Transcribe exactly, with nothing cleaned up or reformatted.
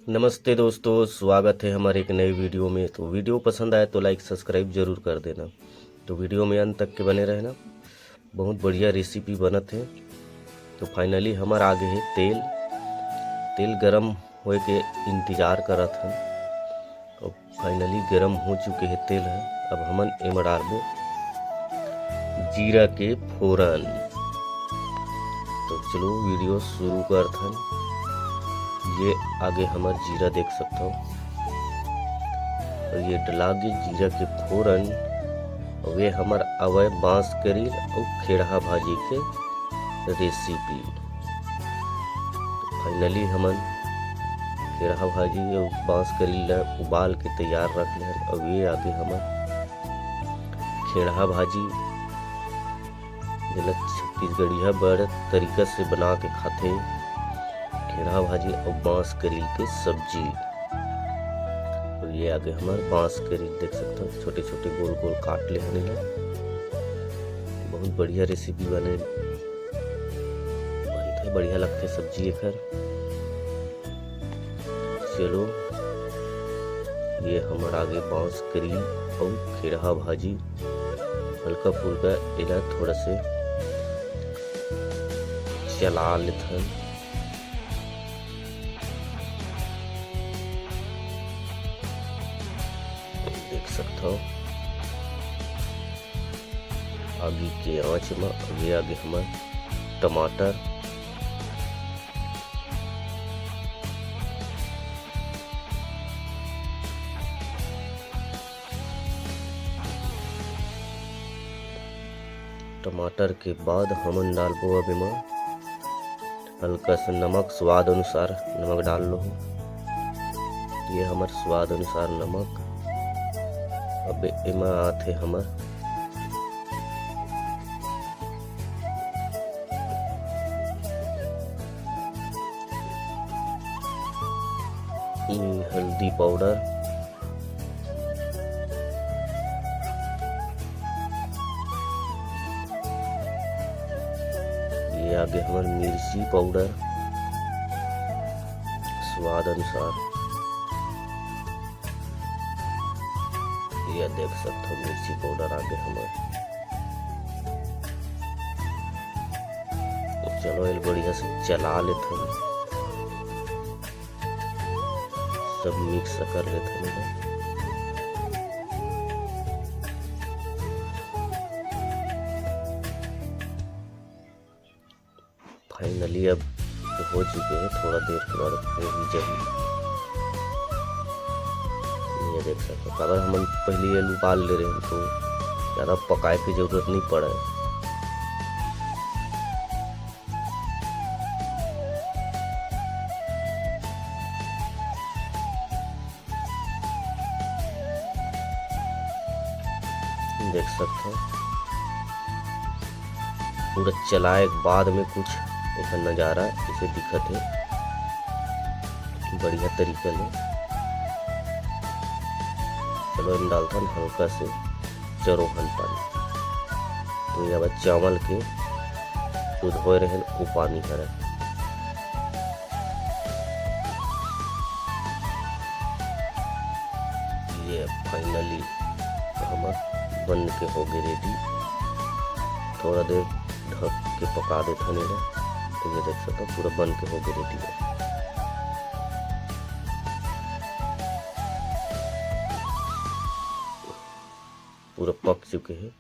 नमस्ते दोस्तों, स्वागत है हमारे एक नए वीडियो में। तो वीडियो पसंद आए तो लाइक सब्सक्राइब जरूर कर देना। तो वीडियो में अंत तक के बने रहना, बहुत बढ़िया रेसिपी बनत है। तो फाइनली हमर आगे है तेल। तेल गरम होए के इंतजार करत हन। अब फाइनली गरम हो चुके है तेल है। अब हमन एमा डालबो जीरा के फोरन। तो चलो वीडियो शुरू करत हन। ये आगे हमर जीरा देख सकत हो, और ये डला गे जीरा के फोरन। और ये हमर आवय बांस करील और खेड़हा भाजी के रेसिपी। फाइनली हमन खेड़हा भाजी और बांस करील ला उबाल के तैयार रख ले हन। और ये आगे हमर खेड़हा भाजी, जेला छत्तीसगढ़िया बड़ तरीका से बना के खाथे, खेड़हा भाजी और बांस करील के सब्जी। और ये आगे हमर बांस करील देख सकत हो, छोटे छोटे गोल गोल काट ले हन एला। बहुत बढ़िया रेसिपी बने, बनथे, बढ़िया लगथे सब्जी एकर। चलो, ये हमर आगे बांस करील और खेड़हा भाजी। हल्का फुल्का एला थोड़ा से चला लेथन। देख सकत हो आगी के आंच म। ये आगे हमर टमाटर, टमाटर के बाद हमन डालबो अब एमा हल्का सा नमक, स्वाद अनुसार नमक डाल लो। ये हमर स्वाद अनुसार नमक। अब एमा आथे हमर हल्दी पाउडर, ये आगे हमर मिर्ची पाउडर स्वाद अनुसार। ये देख सकत हो मिर्ची पाउडर आगे हमर। तो चलो एला बढ़िया से चला लेथन। सब मिक्स कर लेथन एला। फाइनली अब हो चुके हैं, थोड़ा देर के बाद हो ही जाही। ये देख सकते हो, काबर हमन पहले ये उबाल ले रहे हैं तो ज़्यादा पकाए की ज़रूरत नहीं पड़े। देख सकत हो पूरा चलाए के बाद में कुछ एकर नज़ारा इसे दिखत है बढ़िया तरीका ले। चलो हम डालथन हल्का से चरोहन पानी। तो ये अब चावल के जो धोए रहन वो पानी हरे। ये फाइनली हमर बन के हो गए रेडी। थोड़ा देर ढक के पका देथन एला। तो ये देख सकते हो पूरा बन के हो गए रेडी है। पूरा पक चुके हैं।